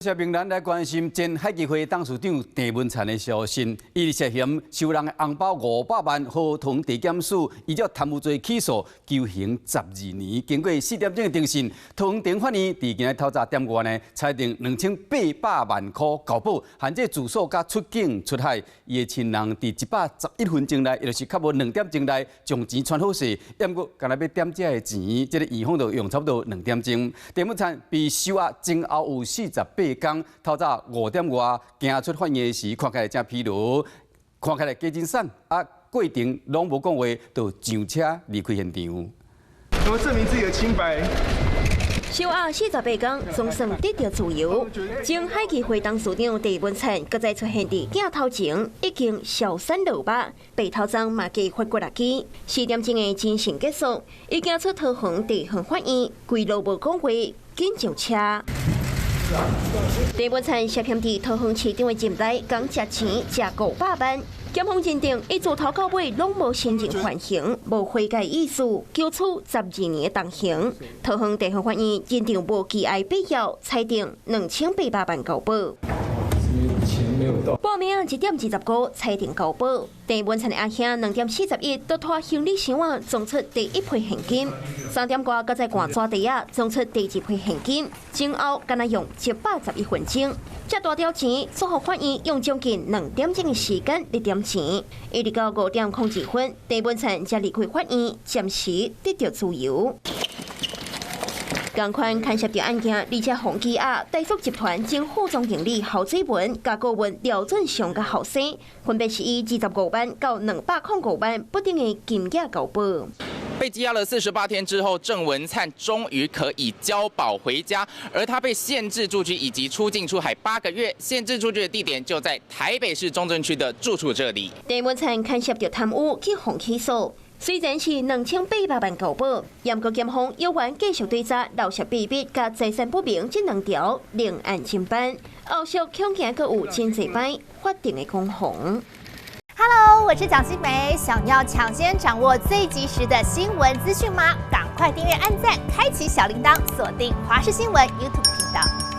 下面咱來關心前海基會董事長鄭文燦的消息。伊涉嫌收人的紅包500萬，荷塘地檢署依照貪污罪起訴，求刑12年。經過4點鐘的偵訊，桃園地法院佇今日透早點外呢，裁定2800萬箍交保，限制住所佮出境出海。伊的親人佇111分鐘內，也就是較無2點鐘內，將錢傳好勢。毋過，干焦欲點這个錢，這个院方就用差不多兩點鐘。鄭文燦被收押前後有48工，透早5點外行出法院時，看起來誠疲勞，看起來加真散啊，過程攏無講話，就上車離開現場。怎麼證明自己的清白？收押48工，總算得著自由。前海基會董事長鄭文燦，閣再出現佇鏡頭前，已經消散落目，白頭鬃嘛加發骨力機。4點鐘的偵訊結束，伊行出桃園地方法院，規路無講話，緊上車。鄭文燦涉嫌佇桃園市長的任內，共食錢食500萬，檢方認定伊自頭到尾攏無承認犯行，無悔改意思，求處12年的重刑。桃園地方法院認定無拘押必要，裁定2800萬交保。半暝仔1點25裁定交保。鄭文燦的阿兄2點41都拖行李箱仔裝出第一批現金，3點外閣再趕紙袋仔裝出第二批現金，前後干焦用111分鐘。這大條錢，煞予法院用將近2點鐘的時間來點錢，一直到5點02分，鄭文燦才離開法院，暫時得著自由。仝款牽涉著案件，而且予羈押台塑集團前副總經理侯水文、佮顧問廖俊雄佮後生，分別是以25萬到205萬不等的金額交保。被羈押了48天之後，鄭文燦終於可以交保回家，而他被限制住居以及出境出海8個月，限制住居的地點就在台北市中正區的住處這裡。鄭文燦牽涉著貪污去予起訴。雖然是2800萬交保，毋過檢方猶原繼續追查漏泄秘密佮財產不明這兩條另案偵辦，後續恐驚閣有真濟擺法定的攻防。 Hello，我是蔣新梅，想要搶先掌握最及時的新聞資訊嗎？趕快訂閱、按讚、開啟小鈴鐺，鎖定華視新聞 YouTube 頻道。